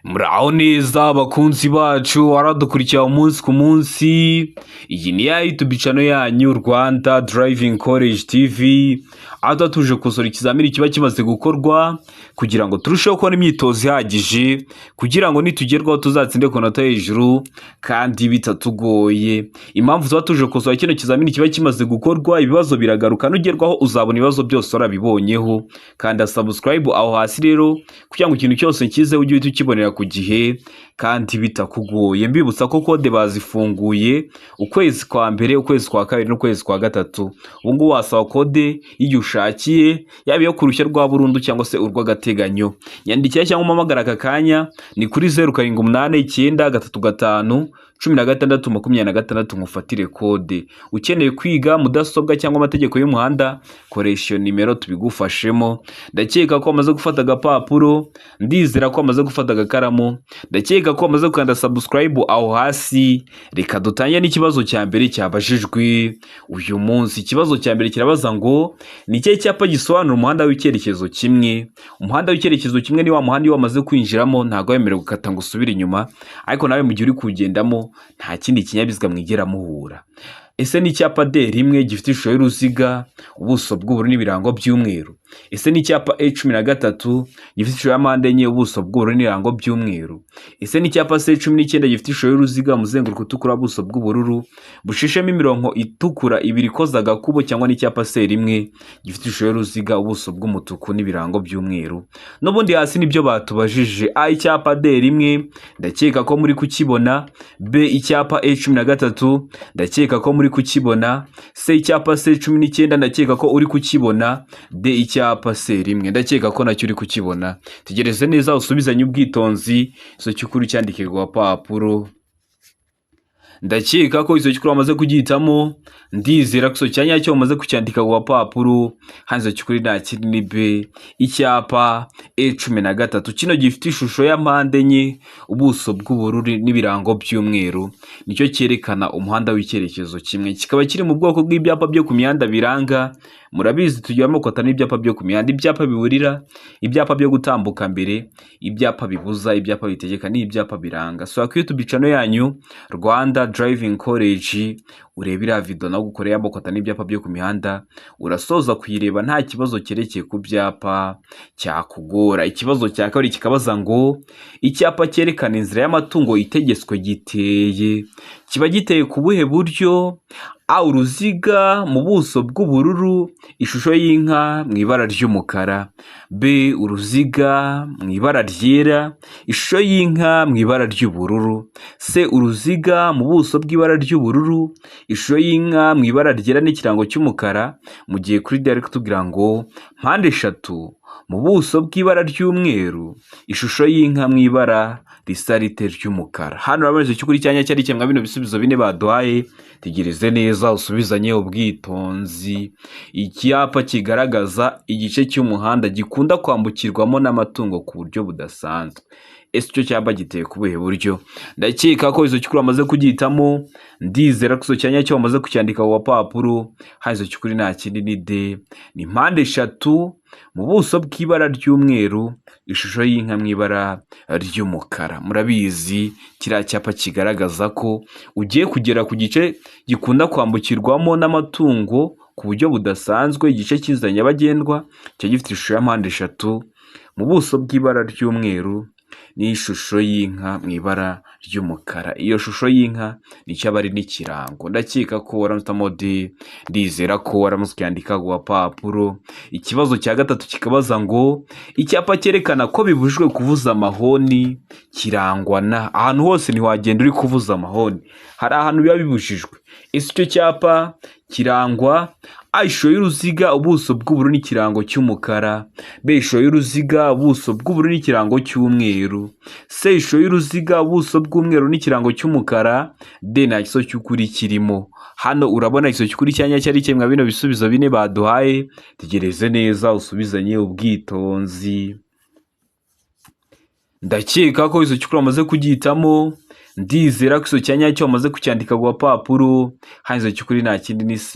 Muraho neza abakunzi bacu, waradukurikira umunsi ku munsi. Iyi ni ya YouTube channel yanyu, Rwanda Driving College TV, aho tuba tuje gukosora ikizamini kiba kimaze gukorwa kugira ngo turusheho kubona imyitozo ihagije, kugira ngo nitugerwaho tuzatsinde ku manota hejuru kandi bitatugoye. Impamvu tuba tuje gukosora kino kizamini kiba kimaze gukorwa, ibibazo biragaruka, nugerwaho uzabona ibibazo byose warabibonyeho. Kanda subscribe aho hasi rero kugira ngo ikintu cyose nkize ujye uhita ukibonera ku gihe kandi bitakugoye. Mbibutsa ko kode bazifunguye ukwezi kwa mbere, ukwezi kwa kabiri n'ukwezi kwa gatatu. Ubu ngubu wasaba kode y'igihe ushakiye, yaba iyo ku ruhushya rwa burundu cyangwa se urw'agateganyo. Nyandikira cyangwa umpamagara aka kanya, ni kuri 0789351626, ngufatire kode. Ukeneye kwiga mudasobwa cyangwa amategeko y'umuhanda, koresha iyo nimero tubigufashemo. Ndakeka ko wamaze gufata agapapuro, ndizera ko wamaze gufata agakaramu, ndakeka ko wamaze gukanda subscribe aho hasi. Reka dutangire n'ikibazo cya mbere cyabajijwe uyu munsi. Ikibazo cya mbere kirabaza ngo: ni ikihe cyapa gisobanura umuhanda w'icyerekezo kimwe? Umuhanda w'icyerekezo kimwe ni wa muhanda iyo wamaze kwinjiramo ntabwo wemerewe gukata ngo usubire inyuma, ariko nawe mu gihe uri kuwugendamo nta kindi kinyabiziga mwigera muhura. Ese ni icyapa D1 gifite ishusho y'uruziga, ubuso bw'ubururu n'ibirango by'umweru? Ese ni icyapa E13 gifite ishusho ya mpande enye, ubuso bw'ubururu n'ibirango by'umweru? Ese ni icyapa C19 gifite ishusho y'uruziga, umuzenguruko utukura, ubuso bw'ubururu bushishemo imirongo itukura ibiri ikoze agakubo, cyangwa n'icyapa C1 gifite ishusho y'uruziga, ubuso bw'umutuku n'ibirango by'umweru? N'ubundi hasi nibyo batubajije. A, icyapa D1, ndakeka ko muri kukibona. B, icyapa E13, ndakeka ko muri kukibona. C, icyapa C19, ndakeka ko uri kukibona. D, icyapa C1, ndakeka ko nacyo uri kukibona. Tegereze neza, usubizanye ubwitonzi, icyo cy'ukuri cyandike ku gapapuro. Ndakeka ko icyo cy'ukuri wamaze kugihitamo, ndizera ko icyo cya nyacyo wamaze kucyandika ku gapapuro. Hano icyo cy'ukuri nta kindi, ni B, icyapa E13. Kino gifite ishusho ya mpande enye, ubuso bw'ubururu n'ibirango by'umweru, nicyo cyerekana umuhanda w'icyerekezo kimwe, kikaba kiri mu bwoko bw'ibyapa byo ku mihanda biranga. Murabizi, tugira amoko atanu y'ibyapa byo ku mihanda: ibyapa biburira, ibyapa byo gutambuka mbere, ibyapa bibuza, ibyapa bitegeka n'ibyapa biranga. Sura kuri YouTube channel yanyu, Rwanda Driving College, urebe iriya video nawe ukoreye amoko atanu y'ibyapa byo ku mihanda. Urasoza kuyireba nta kibazo cyerekeye ku byapa cyakugora. Ikibazo cya kabiri kikabaza ngo: icyapa cyerekana inzira y'amatungo itegetswe giteye, kiba giteye ku buhe buryo? A, uruziga mu buso bw'ubururu, ishusho y'inka mu ibara ry'umukara. B, uruziga mu ibara ryera, ishusho y'inka mu ibara ry'ubururu. C, uruziga mu buso bw'ibara ry'ubururu, ishusho y'inka mu ibara ryera n'ikirango cy'umukara. Mu gihe kuri D ari kutubwira ngo mpande eshatu mu buso bw'ibara ry'umweru, ishusho y'inka mu ibara risa rite ry'umukara. Hano urabona icyo cy'ukuri cyanya cyari kimwe bino bisubizo bine baduhaye. Tegereze neza, usubizanye ubwitonzi. Icyapa kigaragaza igice cy'umuhanda gikunda kwambukirwamo n'amatungo ku buryo budasanzwe, ese icyo cyapa giteye ku buhe buryo? Ndakeka ko icyo cy'ukuri wamaze kugihitamo, ndizera ko icyo cyanya cyo wamaze kucyandika ku gapapuro. Hano icyo cy'ukuri nta kindi, ni D, ni mpande eshatu mu buso bw'ibara ry'umweru, ishusho y'inka mu ibara ry'umukara. Murabizi, kiriya cyapa kigaragaza ko ugiye kugera ku gice gikunda kwambukirwamo n'amatungo ku buryo budasanzwe, igice cy'inzira nyabagendwa, kiba gifite ishusho ya mpande eshatu mu buso bw'ibara ry'umweru n'ishusho y'inka mu ibara ry'umukara. Iyo shusho y'inka nicyo aba ari n'ikirango. Ndakeka ko waramutse D, ndizera ko waramutse ucyandika ku gapapuro. Ikibazo cya gatatu kikabaza ngo: icyapa cyerekana ko bibujijwe kuvuza amahoni kirangwa na? Ahantu hose ntiwagenda uri kuvuza amahoni, hari ahantu biba bibujijwe. Ese icyo cyapa kirangwa: A, ishusho y'uruziga, ubuso bw'ubururu n'ikirango cy'umukara. B, ishusho y'uruziga, ubuso bw'ubururu n'ikirango cy'umweru. C, ishusho y'uruziga, ubuso bw'umweru n'ikirango cy'umukara. D, nta gisubizo cy'ukuri kirimo. Hano urabona igisubizo cy'ukuri cyanya cyari kimwe bino bisubizo bine baduhaye. Tegereze neza, usubizanye ubwitonzi. Ndakeka ko igisubizo cy'ukuri wamaze kugihitamo, ndizera ko igisubizo cya nyacyo wamaze kucyandika ku gapapuro. Hano igisubizo cy'ukuri nta kindi, ni C,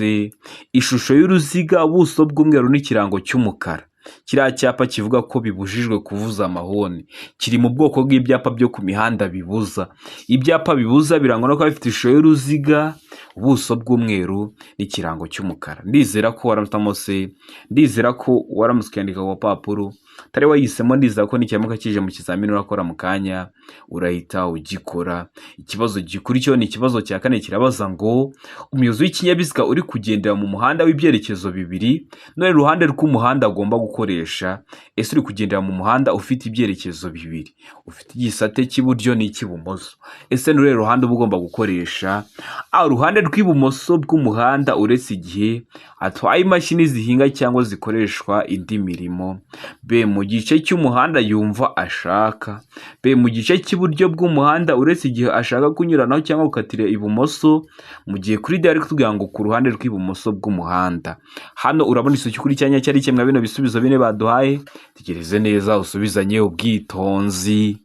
ishusho y'uruziga, ubuso bw'umweru n'ikirango cy'umukara. Kiriya cyapa kivuga ko bibujijwe kuvuza amahoni kiri mu bwoko bw'ibyapa byo ku mihanda bibuza. Ibyapa bibuza birangwa no kuba bifite ishusho y'uruziga, ubuso bw'umweru n'ikirango cy'umukara. Ndizera ko waramutse, ndizera ko waramutse ukiyandika ku gapapuro utari wayihisemo, ndizera ko nikiramuka kije mu kizamini urakora mu kanya urahita ugikora. Ikibazo gikurikiyeho ni ikibazo cya kane, kirabaza ngo umuyobozi w'ikinyabiziga uri kugendera mu muhanda w'ibyerekezo bibiri none iruhande rw'umuhanda agomba gukoresha. Ese uri kugendera mu muhanda ufite ibyerekezo bibiri, ufite igisate cy'iburyo n'icy'ibumoso, ese ni uruhe ruhande uba ugomba gukoresha? A, uruhande rw'ibumoso bw'umuhanda uretse igihe atwaye imashini zihinga cyangwa zikoreshwa indi mirimo. B, mu gice cy'umuhanda yumva ashaka. B, mu gice cy'iburyo bw'umuhanda uretse igihe ashaka kunyuranaho cyangwa gukatira ibumoso. Mu gihe kuri D ari kutubwira ngo ku ruhande rw'ibumoso bw'umuhanda. Hano urabona isuku kuri cyanya cyari kimwe bino bisubizo bine baduhaye. Tegereze neza usubizanye ubwitonzi.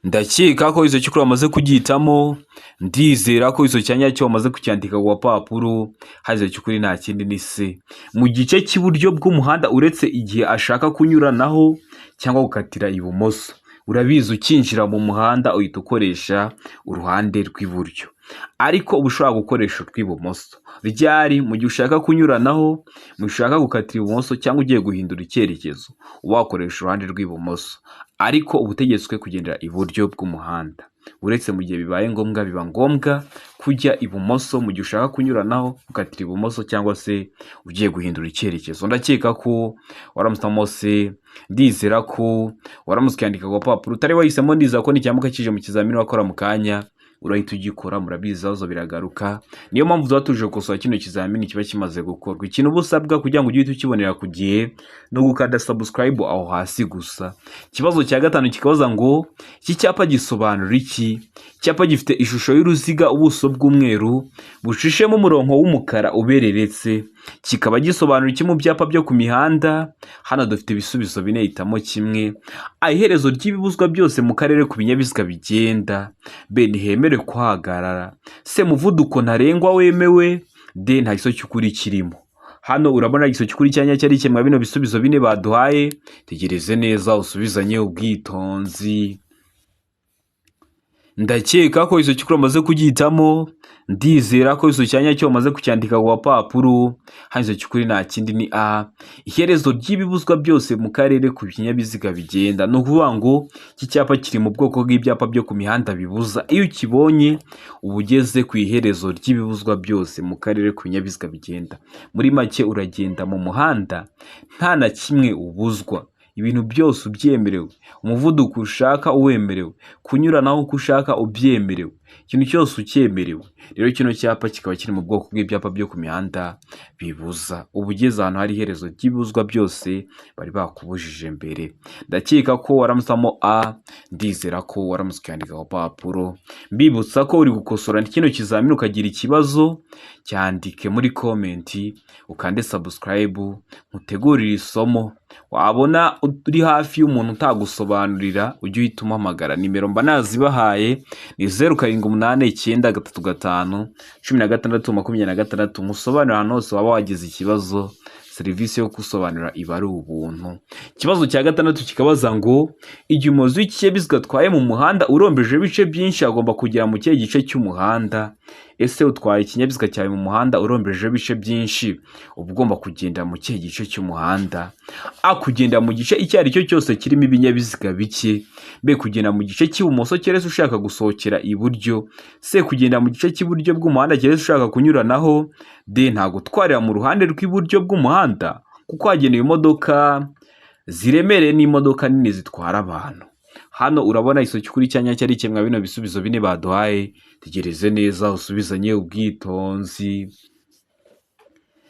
Ndakeka ko icyo cyukuri wamaze kugihitamo, ndizera ko icyo cyanya cyo wamaze kucyandika ku gapapuro. Haze cyukuri nta kindi ni se, mu gice cy'iburyo bw'umuhanda uretse igihe ashaka kunyuranaho cyangwa gukatira ibumoso. Urabizi, ukinjira mu muhanda uhita ukoresha uruhande rw'iburyo, ariko uba ushobora gukoresha urw'ibumoso ryari? Mu gihe ushaka kunyuranaho, mu gihe ushaka gukatira ibumoso cyangwa ugiye guhindura icyerekezo, uba wakoresha uruhande rw'ibumoso, ariko uba utegetswe kugendera iburyo bw'umuhanda uretse mu gihe bibaye ngombwa, biba ngombwa kujya ibumoso mu gihe ushaka kunyuranaho, gukatira ibumoso cyangwa se ugiye guhindura icyerekezo. Ndakeka ko waramutse se, ndizera ko waramutse ukiyandika ku gapapuro utari wahisemo, ndizera ko nikiramuka kije mu kizamini wakora mu kanya urahita ugikora. Murabizi, ibibazo biragaruka, niyo mpamvu tuba tuje gukosora kino kizamini kiba kimaze gukorwa. Ikintu uba usabwa kugira ngo ujye uhita ukibonera ku gihe ni ugukanda subscribe aho hasi gusa. Ikibazo cya gatanu kikabaza ngo iki cyapa gisobanura iki? Icyapa gifite ishusho y'uruziga, ubuso bw'umweru bucishemo umurongo w'umukara ubereretse, kikaba gisobanura iki mu byapa byo ku mihanda? Hano dufite ibisubizo bine, hitamo kimwe. A, iherezo ry'ibibuzwa byose mu karere ku binyabiziga bigenda. B, ntihemerewe kuhagarara. C, muvuduko ntarengwa wemewe. D, nta gisubizo cy'ukuri kirimo. Hano urabona igisubizo cy'ukuri cyanya cyari kimwe bino bisubizo bine baduhaye. Tegereze neza usubizanye ubwitonzi. Ndakeka ko icyo cy'ukuri wamaze kugihitamo, ndizera ko icyo cyanya cyo wamaze kucyandika ku gapapuro. Hano icyo cy'ukuri nta kindi ni A, iherezo ry'ibibuzwa byose mu karere ku binyabiziga bigenda. Ni ukuvuga ngo iki cyapa kiri mu bwoko bw'ibyapa byo ku mihanda bibuza. Iyo ukibonye uba ugeze ku iherezo ry'ibibuzwa byose mu karere ku binyabiziga bigenda. Muri make uragenda mu muhanda nta na kimwe ubuzwa, ibintu byose ubyemerewe, umuvuduko ushaka uwemerewe, kunyuranaho uko ushaka ubyemerewe, ikintu cyose ucyemerewe. Rero kino cyapa kikaba kiri mu bwoko bw'ibyapa byo ku mihanda bibuza. Uba ugeze ahantu hari iherezo ry'ibibuzwa byose bari bakubujije mbere. Ndakeka ko waramutsamo A, ndizera ko waramutse ukiyandika ku gapapuro. Mbibutsa ko uri gukosora kino kizamini ukagira ikibazo, cyandike muri comment, ukande subscribe, nkutegurire isomo. Wabona uri hafi y'umuntu utagusobanurira, ujye uhita umuhamagara. Nimero mba nazibahaye ni 0789351626. Musobanurire ahantu hose waba wagize ikibazo, serivisi yo gusobanura iba ari ubuntu. Ikibazo cya gatandatu kikabaza ngo igihe umuyobozi w'ikinyabiziga atwaye mu muhanda urombeje ibice byinshi agomba kugera mu kihe gice cy'umuhanda? Ese utwaye ikinyabiziga cyawe mu muhanda urombeje ibice byinshi, uba ugomba kugenda mu kihe gice cy'umuhanda? A, kugenda mu gice icyo ari cyo cyose kirimo ibinyabiziga bike. B, kugenda mu gice cy'ibumoso keretse ushaka gusohokera iburyo. C, kugenda mu gice cy'iburyo bw'umuhanda keretse ushaka kunyuranaho. D, nta gutwarira mu ruhande rw'iburyo bw'umuhanda kuko hagenewe imodoka ziremereye n'imodoka nini zitwara abantu. Hano urabona igisubizo cy'ukuri cya nyacyo ari kimwe bino bisubizo bine baduhaye. Tegereze neza usubizanye ubwitonzi.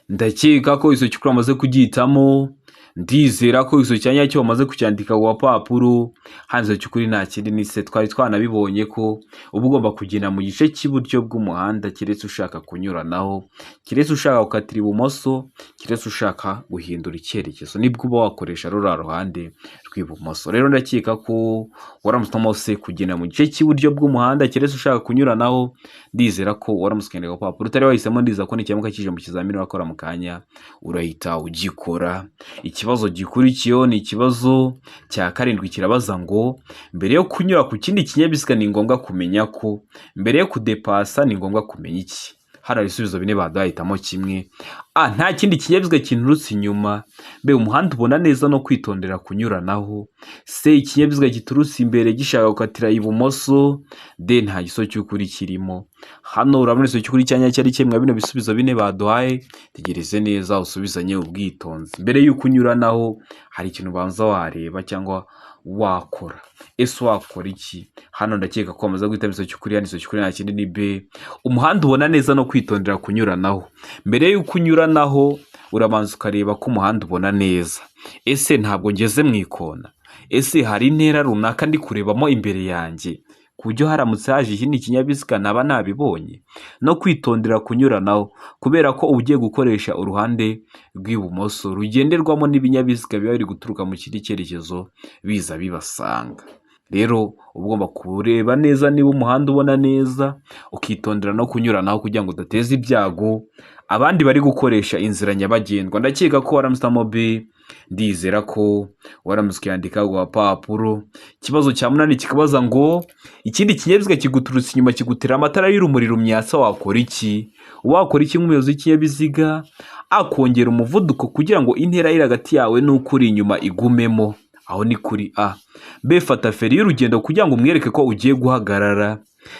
Ndakeka ko igisubizo cy'ukuri wamaze kugihitamo, Ndizera ko igisubizo cya nyacyo wamaze kucyandika ku gapapuro. Hanze cy'ukuri nta kindi ni se, twari twanabibonye ko uba ugomba kugenda mu gice cy'iburyo bw'umuhanda, keretse ushaka kunyuranaho, keretse ushaka gukatira ibumoso, keretse ushaka guhindura icyerekezo, nibwo uba wakoresha ruriya ruhande rw'ibumoso. Rero ndakeka ko waramutse se kugenda mu gice cy'iburyo bw'umuhanda keretse ushaka kunyuranaho. Ndizera ko waramutse ukandika ku gapapuro, utari wahisemo ndizera ko nikiramuka kije mu kizamini wakora mu kanya urahita ugikora. Ikibazo gikurikiyeho ni ikibazo cya 7, kirabaza ngo mbere yo kunyura ku kindi kinyabiziga ni ngombwa kumenya ko, mbere yo kudepasa ni ngombwa kumenya iki? Hano hari ibisubizo bine baduhitamo kimwe. A, nta kindi kinyabiziga kinturutse inyuma. B, umuhanda ubona neza no kwitondera kunyuranaho. C, ikinyabiziga giturutse imbere gishaka gukatira ibumoso. D, nta gisubizo cy'ukuri kirimo. Hano urabona igisubizo cy'ukuri cya nyacyo ari kimwe bino bisubizo bine baduhaye. Tegereze neza usubizanye ubwitonzi. Mbere y'uko unyuranaho hari ikintu ubanza wareba cyangwa wakora. Ese wakora iki? Hano ndakeka ko wamaze guhitamo igisubizo cy'ukuri. Hano igisubizo cy'ukuri nta kindi ni B, umuhanda ubona neza no kwitondera kunyuranaho. Mbere y'uko unyuranaho urabanza ukareba ko umuhanda ubona neza. Ese ntabwo ngeze mu ikona? Ese hari intera runaka ndi kurebamo imbere yanjye ku buryo haramutse haje ikindi kinyabiziga naba nabibonye? No kwitondera kunyuranaho, kubera ko uba ugiye gukoresha uruhande rw'ibumoso rugenderwamo n'ibinyabiziga biba biri guturuka mu kindi cyerekezo biza bibasanga. Rero uba ugomba kureba neza niba umuhanda ubona neza, ukitondera no kunyuranaho kugira ngo udateza ibyago abandi bari gukoresha inzira nyabagendwa. Ndakeka ko waramutse B, ndizera ko waramutse ukiyandika ku gapapuro. Ikibazo cya 8 kikabaza ngo ikindi kinyabiziga kiguturutse inyuma kigutera amatara y'urumuri rumyatsa, wakora iki? Wakora iki nk'umuyobozi w'ikinyabiziga? Akongera umuvuduko kugira ngo intera iri hagati yawe n'uko uri inyuma igumemo, aho ni kuri A. B, fata feri y'urugendo kugira ngo umwereke ko ugiye guhagarara.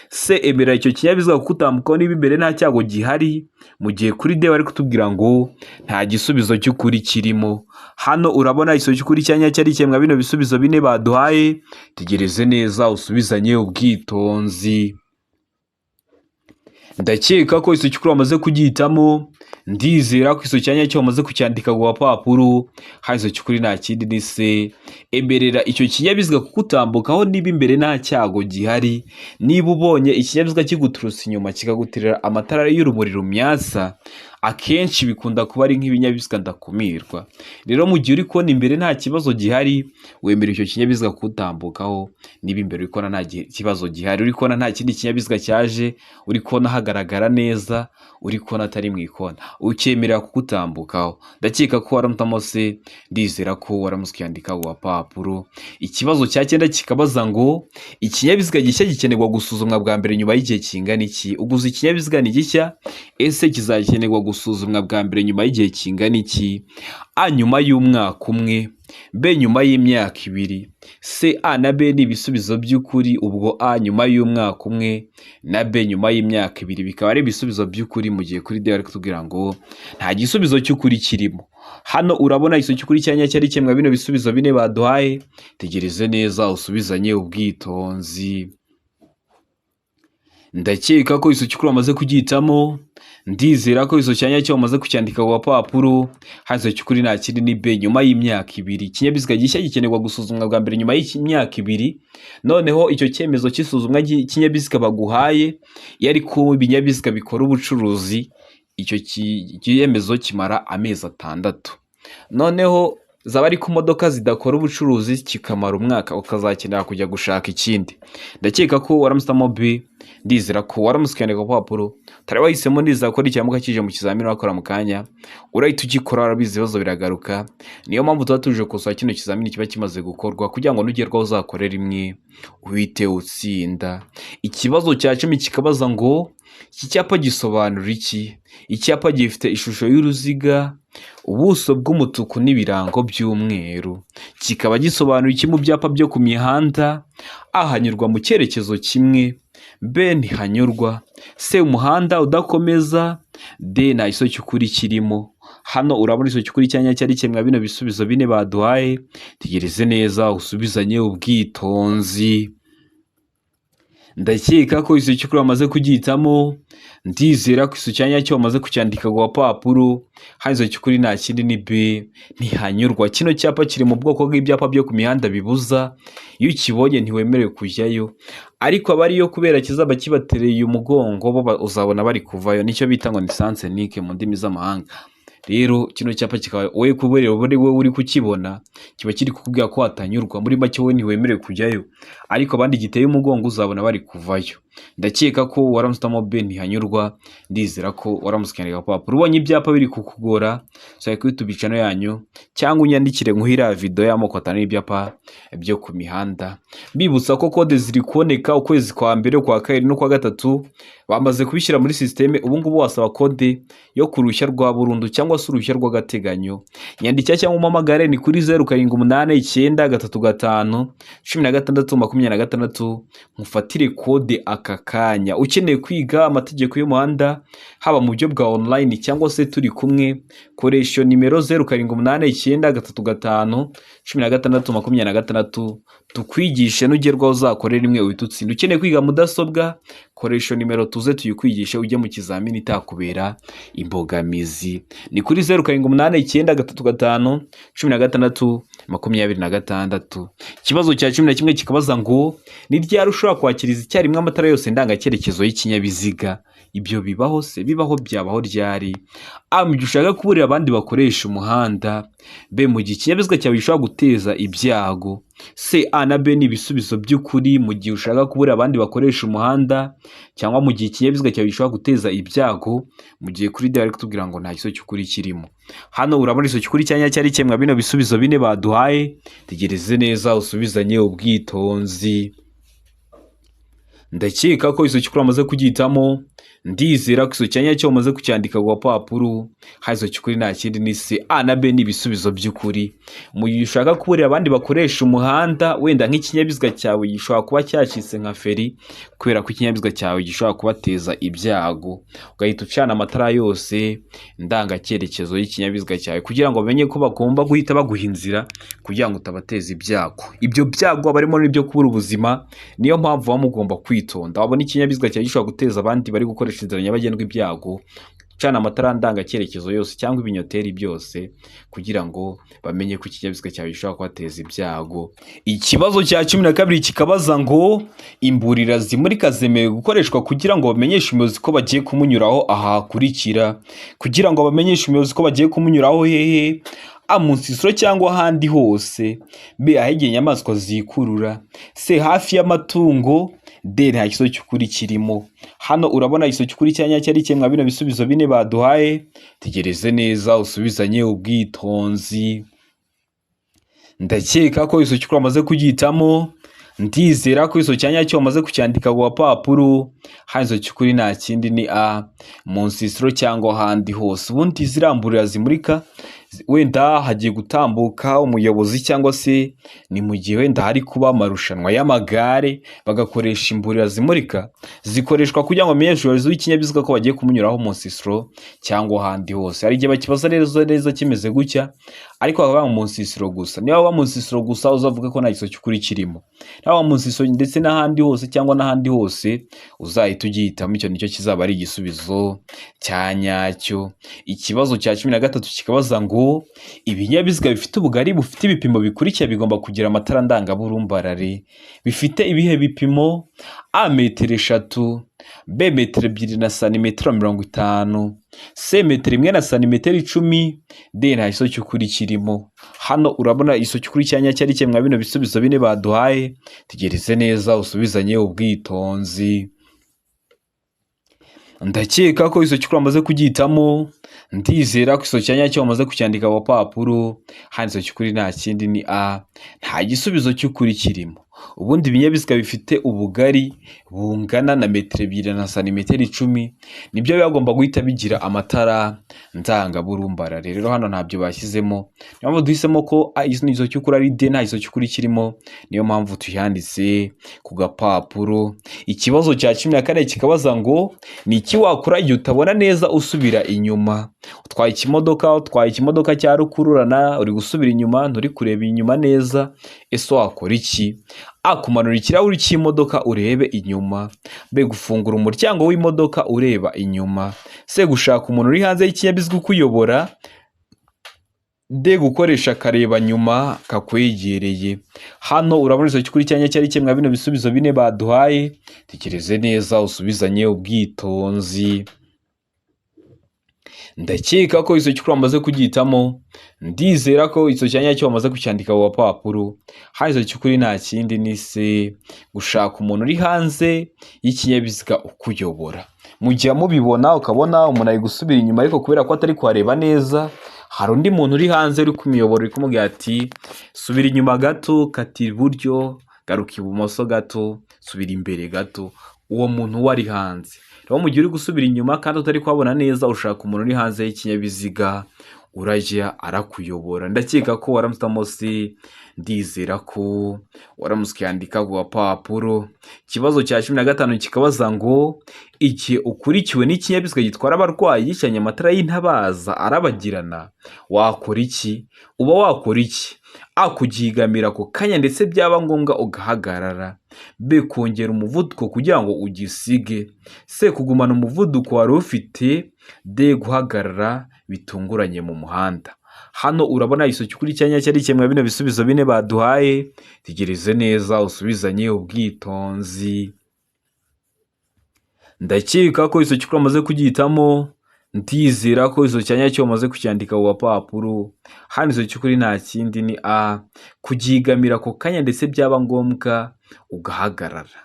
C, emera icyo kinyabiziga kugutambukaho niba imbere nta cyago gihari. Mu gihe kuri D bari kutubwira ngo nta gisubizo cy'ukuri kirimo. Hano urabona igisubizo cy'ukuri cya nyacyo ari kimwe bino bisubizo bine baduhaye. Tegereze neza usubizanye ubwitonzi. Ndakeka ko igisubizo cy'ukuri wamaze kugihitamo. Ndizera ko igisubizo cya nyacyo wamaze kucyandika ku gapapuro. Hano igisubizo cy'ukuri nta kindi ni C, emerera icyo kinyabiziga kugutambukaho niba imbere nta cyago gihari. Niba ubonye ikinyabiziga kiguturutse inyuma kikaguterera amatara y'urumuri rumyatsa, akenshi bikunda kuba ari nk'ibinyabiziga ndakumirwa. Rero mu gihe uri kubona imbere nta kibazo gihari, wemera icyo kinyabiziga kugutambukaho niba imbere uri kubona nta kibazo gihari, uri kubona nta kindi kinyabiziga cyaje, uri kubona hagaragara neza, uri kubona atari mu ikona, ukemerera kugutambukaho. Ndakeka ko waramutamo C, ndizera ko waramutse ukiyandika ku gapapuro. Ikibazo cya 9 kikabaza ngo ikinyabiziga gishya gikenerwa gusuzumwa bwa mbere nyuma y'igihe kingana iki? Uguze ikinyabiziga ni gishya, ese kizakenerwa gusuzumwa bwa mbere nyuma y'igihe kingana iki? A, nyuma y'umwaka umwe. B, nyuma y'imyaka 2. C, A na B ni ibisubizo by'ukuri. Ubwo A nyuma y'umwaka umwe na B nyuma y'imyaka 2 bikaba ari ibisubizo by'ukuri, mu gihe kuri D bari kutubwira ngo nta gisubizo cy'ukuri kirimo. Hano urabona igisubizo cy'ukuri cya nyacyo ari kimwe bino bisubizo bine baduhaye. Tegereze neza usubizanye ubwitonzi. Ndakeka ko igisubizo cy'ukuri wamaze kugihitamo. Ndizera ko igisubizo cya nyacyo wamaze kucyandika ku gapapuro. Hano igisubizo cy'ukuri nta kindi ni B, nyuma y'imyaka 2. Ikinyabiziga gishya gikenerwa gusuzumwa bwa mbere nyuma y'imyaka 2. Noneho icyo cyemezo cy'isuzumwa ry'ikinyabiziga baguhaye, iyo ari ku binyabiziga bikora ubucuruzi, icyo cyemezo kimara amezi 6. Noneho zaba ari ku modoka zidakora ubucuruzi kikamara umwaka, ukazakenera kujya gushaka ikindi. Ndakeka ko waramutse B, ndizera ko waramutse ukiyandika ku gapapuro. Utari wahisemo ndizera ko nikiramuka kije mu kizamini wakora mu kanya urahita ugikora, warabizi ibibazo biragaruka. Niyo mpamvu tuba tuje gukosora kino kizamini kiba kimaze gukorwa kugira ngo nugerwaho uzakore rimwe uhite utsinda. Ikibazo cya 10 kikabaza ngo iki cyapa gisobanura iki? Icyapa gifite ishusho y'uruziga, ubuso bw'umutuku n'ibirango by'umweru. Kikaba gisobanura iki mu byapa byo ku mihanda? A, hanyurwa mu cyerekezo kimwe. B, ntihanyurwa. C, umuhanda udakomeza. D, nta gisubizo cy'ukuri kirimo. Hano urabona igisubizo cy'ukuri cya nyacyo ari kimwe bino bisubizo bine baduhaye. Tegereze neza usubizanye ubwitonzi. Ndakeka ko igisubizo cy'ukuri wamaze kugihitamo, ndizera ko igisubizo cya nyacyo wamaze kucyandika ku gapapuro. Hano igisubizo cy'ukuri nta kindi ni B, ntihanyurwa. Kino cyapa kiri mu bwoko bw'ibyapa byo ku mihanda bibuza, iyo ukibonye ntiwemerewe kujyayo, ariko abariyo kubera kizaba kibatereye umugongo bo uzabona bari kuvayo, nicyo bita ngo ni sens unique mu ndimi z'amahanga. Rero kino cyapa kikaba wowe kubera uri wowe uri kukibona kiba kiri kukubwira ko hatanyurwa, muri make wowe ntiwemerewe kujyayo, ariko abandi giteye umugongo uzabona bari kuvayo. Ndakeka ko waramutse uhitamo B, ntihanyurwa, ndizera ko waramutse ukandika agapapuro. Ubonye ibyapa biri kukugora, ushobora kuri YouTube channel yanyu cyangwa unyandikire nkuhe iriya video y'amoko atanu y'ibyapa byo ku mihanda. Mbibutsa ko kode ziri kuboneka ukwezi kwa mbere, ukwa kabiri n'ukwa gatatu, bamaze kubishyira muri système. Ubu ngubu wasaba kode yo ku ruhushya rwa burundu cyangwa se uruhushya rw'agateganyo. Nyandikira cyangwa umpamagare ni kuri 0789351626, nkufatire kode aka kanya. Ukeneye kwiga amategeko y'umuhanda haba mu buryo bwa online cyangwa se turi kumwe, koresha iyo nimero 0789351626, tukwigishe, nugerwaho uzakorera rimwe uhite utsinda. Ukeneye kwiga mudasobwa, koresha iyo nimero tuze tuyikwigishe, ujye mu kizamini itakubera imbogamizi. Ni kuri 0789351626. Ikibazo cya 11 kikabaza ngo ni ryari ushobora kwakiriza icyarimwe amatara yose ndangacyerekezo y'ikinyabiziga? Ibyo bibaho se? Bibaho byabaho ryari? A, mu gihe ushaka kuburira abandi bakoresha umuhanda. B, mu gihe ikinyabiziga cyawe gishobora guteza ibyago. C, A na B ni ibisubizo by'ukuri, mu gihe ushaka kuburira abandi bakoresha umuhanda cyangwa mu gihe ikinyabiziga cyawe gishobora guteza ibyago, mu gihe kuri D bari kutubwira ngo nta gisubizo cy'ukuri kirimo. Hano urabona igisubizo cy'ukuri cya nyacyo ari kimwe bino bisubizo bine baduhaye. Tegereze neza usubizanye ubwitonzi. Ndakeka ko igisubizo cy'ukuri wamaze kugihitamo, ndizera ko igisubizo cya nyacyo wamaze kucyandika ku gapapuro. Hano igisubizo cy'ukuri nta kindi ni C, A na B ni ibisubizo by'ukuri. Mu gihe ushaka kuburira abandi bakoresha umuhanda, wenda nk'ikinyabiziga cyawe gishobora kuba cyacitse nka feri, kubera ko ikinyabiziga cyawe gishobora kubateza ibyago, ugahita ucana amatara yose ndangacyerekezo y'ikinyabiziga cyawe kugira ngo bamenye ko bagomba guhita baguha inzira kugira ngo utabateza ibyago. Ibyo byago haba harimo n'ibyo kubura ubuzima, niyo mpamvu muba mugomba kwitonda. Wabona ikinyabiziga cyawe gishobora guteza abandi bari gukoresha inzira nyabagendwa ibyago, ucana amatara ndangacyerekezo yose cyangwa ibinyoteri byose kugira ngo bamenye ko ikinyabiziga cyawe gishobora kubateza ibyago. Ikibazo cya 12 kikabaza ngo imburira zimurika zemewe gukoreshwa kugira ngo bamenyeshe umuyobozi ko bagiye kumunyuraho aha hakurikira. Kugira ngo bamenyeshe umuyobozi ko bagiye kumunyuraho hehe? A, mu nsisiro cyangwa ahandi hose. B, ahegeye inyamaswa zikurura. C, hafi y'amatungo. D, nta gisubizo cy'ukuri kirimo. Hano urabona igisubizo cy'ukuri cya nyacyo ari kimwe bino bisubizo bine baduhaye. Tegereze neza usubizanye ubwitonzi. Ndakeka ko igisubizo cy'ukuri wamaze kugihitamo, ndizera ko igisubizo cya nyacyo wamaze kucyandika ku gapapuro. Hano igisubizo cy'ukuri nta kindi ni A, mu nsisiro cyangwa ahandi hose. Ubundi ziramburira zimurika, wenda hagiye gutambuka umuyobozi cyangwa se ni mu gihe wenda hari kuba amarushanwa y'amagare, bagakoresha imburira zimurika, zikoreshwa kugira ngo bamenyeshe umuyobozi w'ikinyabiziga ko bagiye kumunyuraho mu nsisiro cyangwa ahandi hose. Hari igihe bakibaza neza neza kimeze gutya, ariko bakaba mu nsisiro gusa. Niba waba mu nsisiro gusa uzavuga ko nta gisubizo cy'ukuri kirimo. Niba waba mu nsisiro ndetse n'ahandi hose cyangwa n'ahandi hose, uzahita ugihitamo, icyo nicyo kizaba ari igisubizo cya nyacyo. Ikibazo cya 13 kikabaza ngo ibinyabiziga bifite ubugari bufite ibipimo bikurikira bigomba kugira amatara ndangaburumbarare. Bifite ibihe bipimo? A, metero 3, B, metero 2 na santimetero 50, C, metero 1 na santimetero 10, D, nta gisubizo cy'ukuri kirimo. Hano urabona igisubizo cy'ukuri cya nyacyo ari kimwe bino bisubizo bine baduhaye. Tegereze neza usubizanye ubwitonzi. Ndakeka ko igisubizo cy'ukuri wamaze kugihitamo, ndizera ko igisubizo cya nyacyo wamaze kucyandika ku gapapuro. Hano igisubizo cy'ukuri nta kindi ni A, nta gisubizo cy'ukuri kirimo. Ubundi ibinyabiziga bifite ubugari bungana na metero 2 na santimetero 10 nibyo biba bigomba guhita bigira amatara ndangaburumbarare. Rero hano ntabyo bashyizemo, niyo mpamvu duhisemo ko igisubizo cy'ukuri ari D, nta gisubizo cy'ukuri kirimo, niyo mpamvu tuyanditse ku gapapuro. Ikibazo cya 14 kikabaza ngo ni iki wakora igihe utabona neza usubira inyuma? Utwaye ikimodoka, utwaye ikimodoka cya rukururana, uri gusubira inyuma, nturi kureba inyuma neza, ese wakora iki? A kumanura ikirahuri cy'imodoka urebe inyuma, B gufungura umuryango w'imodoka ureba inyuma, C gushaka umuntu uri hanze y'ikinyabiziga ukuyobora, D gukoresha akareba nyuma kakwegereye. Hano urabona icyo cy'ukuri cyanya cyari kimwe bino bisubizo bine baduhaye. Tekereze neza usubizanye ubwitonzi. Ndakeka ko icyo cy'ukuri wamaze kugihitamo, ndizera ko icyo cyanya cyo wamaze kucyandika ku gapapuro. Hano icyo cy'ukuri nta kindi ni C gushaka umuntu uri hanze y'ikinyabiziga ukuyobora. Mu gihe mubibona ukabona umuntu ari gusubira inyuma ariko kubera ko atari kuhareba neza, hari undi muntu uri hanze uri kumuyobora uri kumubwira ati subira inyuma gato, kata iburyo, garuka ibumoso gato, subira imbere gato. Uwo muntu we ari hanze. Rero mu gihe uri gusubira inyuma kandi utari kuhabona neza, ushaka umuntu uri hanze y'ikinyabiziga urajya arakuyobora. Ndakeka ko waramutse C, ndizera ko waramutse ukiyandika ku gapapuro. Ikibazo cya 15 kikabaza ngo igihe ukurikiwe n'ikinyabiziga gitwara abarwayi gicanye amatara y'intabaza arabagirana, wakora iki? Uba wakora iki? A kugigamira ako kanya ndetse byaba ngombwa ugahagarara, B kongera umuvuduko kugira ngo ugisige, C kugumana umuvuduko wari ufite, D guhagarara bitunguranye mu muhanda. Hano urabona igisubizo cy'ukuri cyanya cyari kimwe bino bisubizo bine baduhaye. Tegereze neza usubizanye ubwitonzi. Ndakeka ko igisubizo cy'ukuri wamaze kugihitamo, ndizera ko icyo cyanya cyo wamaze kucyandika ku gapapuro. Hano igisubizo cy'ukuri nta kindi ni A kugigamira ako kanya ndetse byaba ngombwa ugahagarara.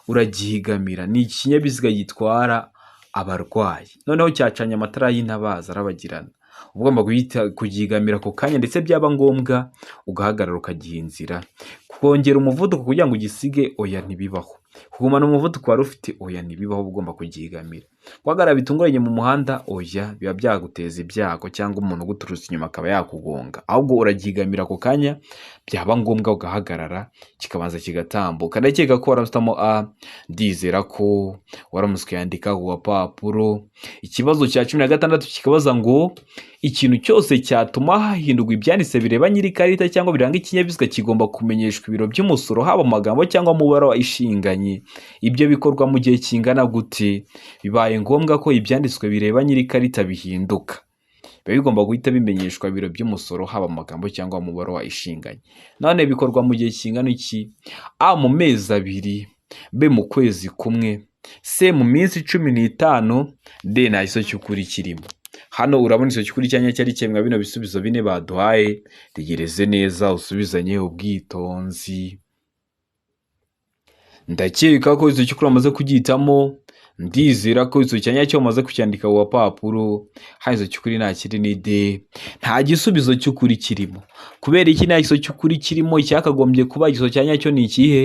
Uragihigamira, ni ikinyabiziga gitwara abarwayi, noneho cyacanye amatara y'intabaza arabagirana, uba ugomba guhita kugigamira ako kanya ndetse byaba ngombwa ugahagarara ukagiha inzira. Kongera umuvuduko kugira ngo ugisige, oya ntibibaho. Kugumana umuvuduko wari ufite, oya ntibibaho, uba ugomba kugigamira. Guhagarara bitunguranye mu muhanda, oya biba byaguteza ibyago cyangwa umuntu uguturutse inyuma akaba yakugonga. Ahubwo uragigamira ako kanya, byaba ngombwa ugahagarara kikabanza kigatambuka. Ndakeka ko waramutse A, ndizera ko waramutse ukayandika ku gapapuro. Ikibazo cya 16 kikabaza ngo ikintu cyose cyatuma hahindurwa ibyanditse bireba nyiri ikarita cyangwa biranga ikinyabiziga kigomba kumenyeshwa ibiro by'umusoro, haba mu magambo cyangwa mu baruwa ishinganye. Ibyo bikorwa mu gihe kingana gute? Bibaye ngombwa ko ibyanditswe bireba nyiri ikarita bihinduka, biba bigomba guhita bimenyeshwa ibiro by'umusoro, haba mu magambo cyangwa mu baruwa ishinganye. None bikorwa mu gihe kingana iki? A mu mezi 2, B mu kwezi kumwe, C mu minsi 15, D nta gisubizo cy'ukuri kirimo. Hano urabona igisubizo cy'ukuri cyanya cyari kimwe bino bisubizo bine baduhaye. Tegereze neza usubizanye ubwitonzi. Ndakeka ko igisubizo cy'ukuri wamaze kugihitamo, ndizera ko igisubizo cya nyacyo wamaze kucyandika ku gapapuro. Hano igisubizo cy'ukuri nta kindi ni D, nta gisubizo cy'ukuri kirimo. Kubera iki nta gisubizo cy'ukuri kirimo? Icyakagombye kuba igisubizo cya nyacyo ni ikihe?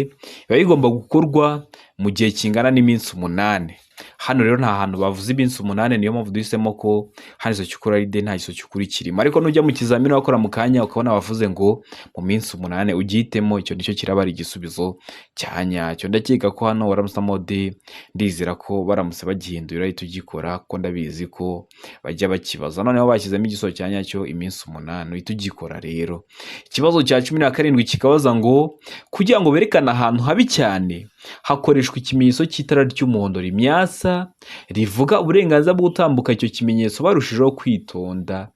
Biba bigomba gukorwa mu gihe kingana n'iminsi 8. Hano rero nta hantu bavuze iminsi 8, niyo mpamvu duhisemo ko hano igisubizo cy'ukuri ari D, nta gisubizo cy'ukuri kirimo. Ariko nujya mu kizamini wakora mu kanya ukabona bavuze ngo mu minsi 8, ugihitemo, icyo nicyo kiraba ari igisubizo cya nyacyo. Ndakeka ko hano waramutsemo D, ndizera ko baramutse bagihindura urahita ugikora, kuko ndabizi ko bajya bakibaza. Noneho bashyizemo igisubizo cya nyacyo iminsi 8, uhita ugikora rero. Ikibazo cya 17 kikabaza ngo kugira ngo berekane ahantu habi cyane hakoreshwa ikimenyetso cy'itara ry'umuhondo rimyasa rivuga uburenganzira bwo gutambuka, icyo kimenyetso barushijeho kwitonda.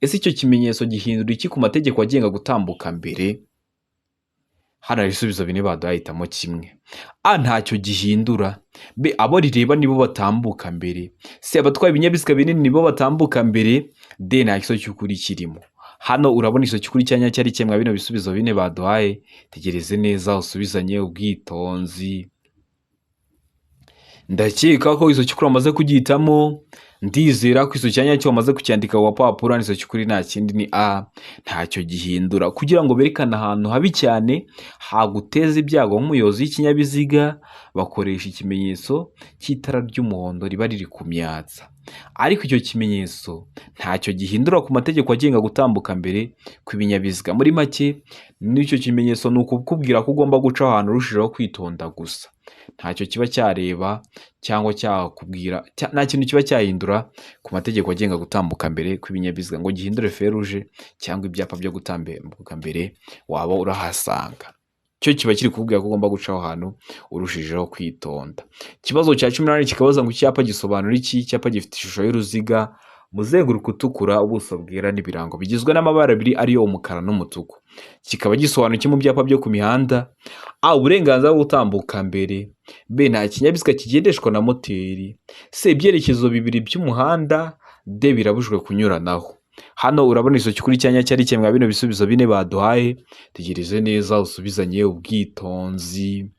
Ese icyo kimenyetso gihindura iki ku mategeko agenga gutambuka mbere? Hano hari ibisubizo bine baduhaye, hitamo kimwe. A ntacyo gihindura, B abo rireba nibo batambuka mbere, C abatwaye ibinyabiziga binini nibo batambuka mbere, D nta gisubizo cy'ukuri kirimo. Hano urabona igisubizo cy'ukuri cya nyacyo ari kimwe bino bisubizo bine baduhaye. Tegereze neza usubizanye ubwitonzi. Ndakeka ko igisubizo cy'ukuri wamaze kugihitamo, ndizera ko igisubizo cya nyacyo wamaze kucyandika ku gapapuro. Hano igisubizo cy'ukuri nta kindi ni A, ntacyo gihindura. Kugira ngo berekane ahantu habi cyane haguteza ibyago nk'umuyobozi w'ikinyabiziga, bakoresha ikimenyetso cy'itara ry'umuhondo riba riri kumyatsa. Ariko icyo kimenyetso ntacyo gihindura ku mategeko agenga gutambuka mbere kw'ibinyabiziga. Muri make n'icyo kimenyetso ni ukukubwira ko ugomba guca ahantu urushijeho kwitonda gusa. Ntacyo kiba cyareba cyangwa cyakubwira, nta kintu kiba cyahindura ku mategeko agenga gutambuka mbere kw'ibinyabiziga ngo gihindure feruje cyangwa ibyapa byo gutambuka mbere waba urahasanga. Cyo kiba kiri kukubwira ko ugomba guca aho hantu urushijeho kwitonda. Ikibazo cya 18 kikabaza ngo icyapa gisobanura iki? Icyapa gifite ishusho y'uruziga, umuzenguruko utukura, ubuso bwera n'ibirango bigizwe n'amabara abiri ariyo umukara n'umutuku. Kikaba gisobanura iki mu byapa byo ku mihanda? A. Uburenganzira bwo gutambuka mbere. B. Nta kinyabiziga kigendeshwa na moteri. C. Ibyerekezo bibiri by'umuhanda. D. Birabujijwe kunyuranaho. Hano urabona iso kuri cyanya cyari kimwe bino bisubizo bine baduhaye. Tegereze neza usubizanye ubwitonzi.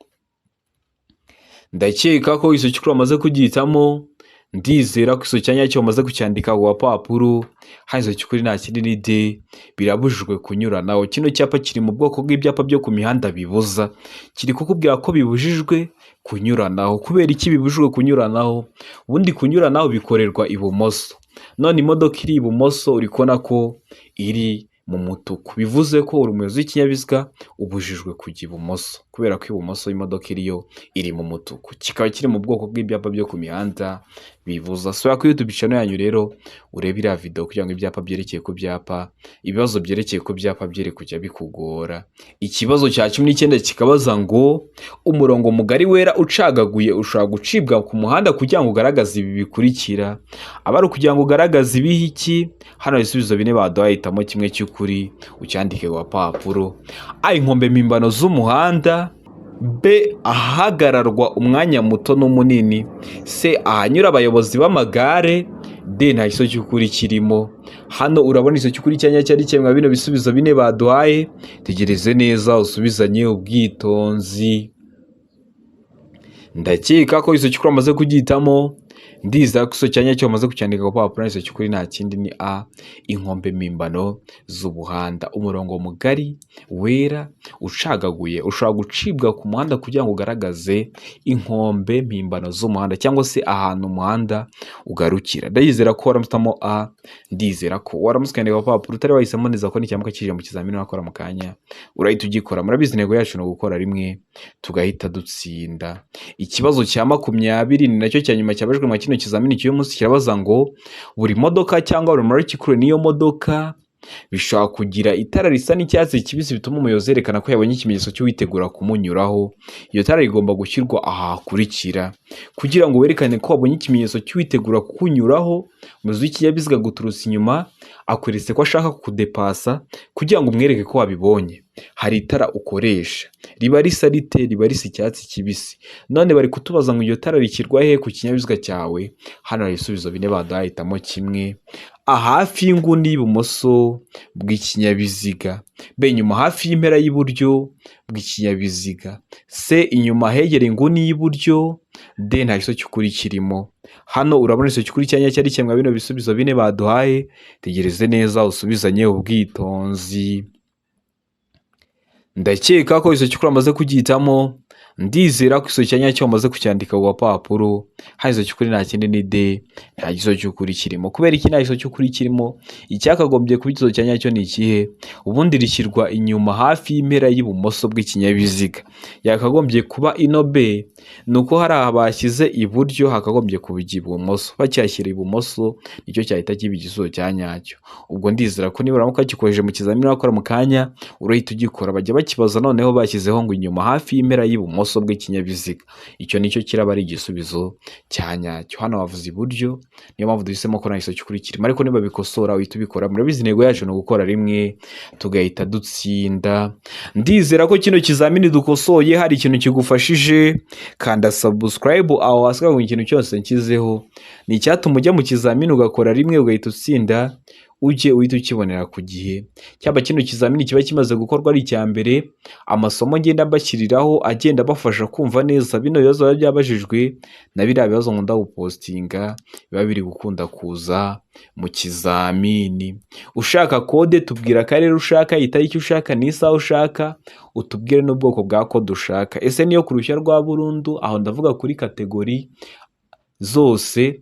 Ndakeka ko iso cy'ukuri wamaze kugihitamo. Ndizera ko iso cyanya cyo wamaze kucyandika ku gapapuro. Hano iso cy'ukuri nta kindi ni D, birabujijwe kunyuranaho. Kino cyapa kiri mu bwoko bw'ibyapa byo ku mihanda bibuza, kiri kukubwira ko bibujijwe kunyuranaho. Kubera iki bibujijwe kunyuranaho? Ubundi kunyuranaho bikorerwa ibumoso, none imodoka iri ibumoso uri kubona ko iri mu mutuku, bivuze ko uri umuyobozi w'ikinyabiziga ubujijwe kujya ibumoso, kubera ko ibumoso imodoka iriyo iri mu mutuku. Kikaba kiri mu bwoko bw'ibyapa byo ku mihanda bibuza. Sura kuri YouTube channel yanyu rero urebe iriya video kugira ngo ibyapa byerekeye ku byapa, ibibazo byerekeye ku byapa byere kujya bikugora. Ikibazo cya 19 kikabaza ngo umurongo mugari wera ucagaguye ushobora gucibwa ku muhanda kugira ngo ugaragaze ibi bikurikira. Aba ari ukugira ngo ugaragaze ibihe iki? Hano ibisubizo bine baduhaye, hitamo kimwe cy'ukuri ucyandike ku gapapuro. A. Inkombe mpimbano z'umuhanda. B. Ahagararwa umwanya muto n'umunini. C. Ahanyura abayobozi b'amagare. D. Nta gisubizo cy'ukuri kirimo. Hano urabona igisubizo cy'ukuri cyanya cyari kimwe bino bisubizo bine baduhaye. Tegereze neza usubizanye ubwitonzi. Ndakeka ko igisubizo cy'ukuri wamaze kugihitamo. Ndizera ko igisubizo cyanya cyo wamaze kucyandika ku gapapuro. Igisubizo cy'ukuri nta kindi ni A. Inkombe mpimbano z'ubuhanda. Umurongo mugari wera ucagaguye ushobora gucibwa ku muhanda kugira ngo ugaragaze inkombe mpimbano z'umuhanda cyangwa se ahantu umuhanda ugarukira. Ndizera ko waramutse A. Ndizera ko waramutse ukandika ku gapapuro utari wahisemo neza ko nicyamuka kije mu kizamini wakora mu kanya urahita ugikora. Murabizi intego yacu ni ugukora rimwe tugahita dutsinda. Ikibazo cya 20 ni nacyo cya nyuma cyabajwe mu kino kizamini cy'uyu munsi, kirabaza ngo buri modoka cyangwa buri molecule niyo modoka bishobora kugira itara risa n'icyatsi kibisi bituma umuyobozi yerekana ko yabonye ikimenyetso cy'uwitegura kumunyuraho. Iyo tara rigomba gushyirwa aha hakurikira kugira ngo werekane ko wabonye ikimenyetso cy'uwitegura kukunyuraho. Umuyobozi w'ikinyabiziga guturutse inyuma akweretse ko ashaka kukudepasa, kugira ngo umwereke ko wabibonye hari itara ukoresha riba risa rite? Riba risa icyatsi kibisi. None bari kutubaza ngo iryo tara rishyirwa he ku kinyabiziga cyawe? Hano hari ibisubizo bine baduhaye, hitamo kimwe. A. Hafi y'inguni y'ibumoso bw'ikinyabiziga. B. Inyuma hafi y'impera y'iburyo bw'ikinyabiziga. C. Inyuma hegereye inguni y'iburyo. D. Nta gisubizo cy'ukuri kirimo. Hano urabona igisubizo cy'ukuri cyanya cyari kimwe bino bisubizo bine baduhaye. Tegereze neza usubizanye ubwitonzi. Ndakeka ko igisubizo cy'ukuri wamaze kugihitamo. Ndizera ko igisubizo cya nyacyo wamaze kucyandika ku gapapuro. Hano igisubizo cy'ukuri nta kindi ni D, nta gisubizo cy'ukuri kirimo. Kubera iki nta gisubizo cy'ukuri kirimo? Icyakagombye kuba igisubizo cya nyacyo ni ikihe? Ubundi rishyirwa inyuma hafi y'impera y'ibumoso bw'ikinyabiziga. Yakagombye kuba ino B, ni uko hari aha bashyize iburyo hakagombye kuba ibumoso. Bacyashyira ibumoso nicyo cyahita kiba igisubizo cya nyacyo. Ubwo ndizera ko niba uramuka wagikoresheje mu kizamini wakora mu kanya urahita ugikora. Bajya bakibaza noneho bashyizeho ngo inyuma hafi y'impera y'ibumoso bw'ikinyabiziga, icyo nicyo kiraba ari igisubizo cya nyacyo. Hano bavuze iburyo, niyo mpamvu duhisemo ko nta gisubizo cy'ukuri kirimo, ariko niba bikosora uhita ubikora. Murabizi intego yacu ni ugukora rimwe tugahita dutsinda. Ndizera ko kino kizamini dukosoye hari ikintu kigufashije. Kanda subscribe aho hasi ngo ikintu cyose nshyizeho ni icyatuma ujya mu kizamini ugakora rimwe ugahita utsinda, ujye uhita ukibonera ku gihe. Cyaba kino kizamini kiba kimaze gukorwa ari icya mbere, amasomo ngenda mbashyiriraho agenda abafasha kumva neza bino bibazo biba byabajijwe na biriya bibazo nkunda gupostinga biba biri gukunda kuza mu kizamini. Ushaka kode tubwira akarere ushaka, itariki ushaka n'isaha ushaka, utubwire n'ubwoko bwa kode ushaka. Ese niyo ku ruhushya rwa burundu, aho ndavuga kuri category zose,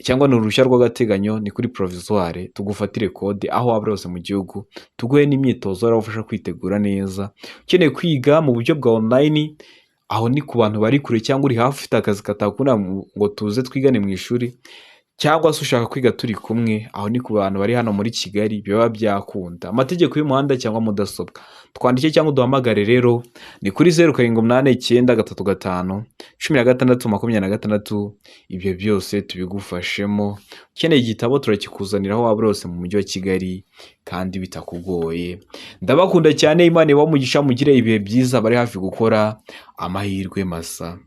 cyangwa ni uruhushya rw'agateganyo, ni kuri provisoire, tugufatire kode aho waba uri hose mu gihugu, tuguhe n'imyitozo iragufasha kwitegura neza. Ukeneye kwiga mu buryo bwa online, aho ni ku bantu bari kure cyangwa uri hafi ufite akazi katakunda ngo tuze twigane mu ishuri, Cyangwa se ushaka kwiga turi kumwe, aho ni ku bantu bari hano muri Kigali biba byakunda. Amategeko y'umuhanda cyangwa mudasobwa. Twandike cyangwa uduhamagare rero ni kuri 0789 35 16 26, ibyo byose tubigufashemo. Ukeneye igitabo turakikuzanira aho waba uri hose mu mujyi wa Kigali kandi bitakugoye. Ndabakunda cyane, Imana ibahe umugisha, mugire ibihe byiza, bari hafi gukora amahirwe masa.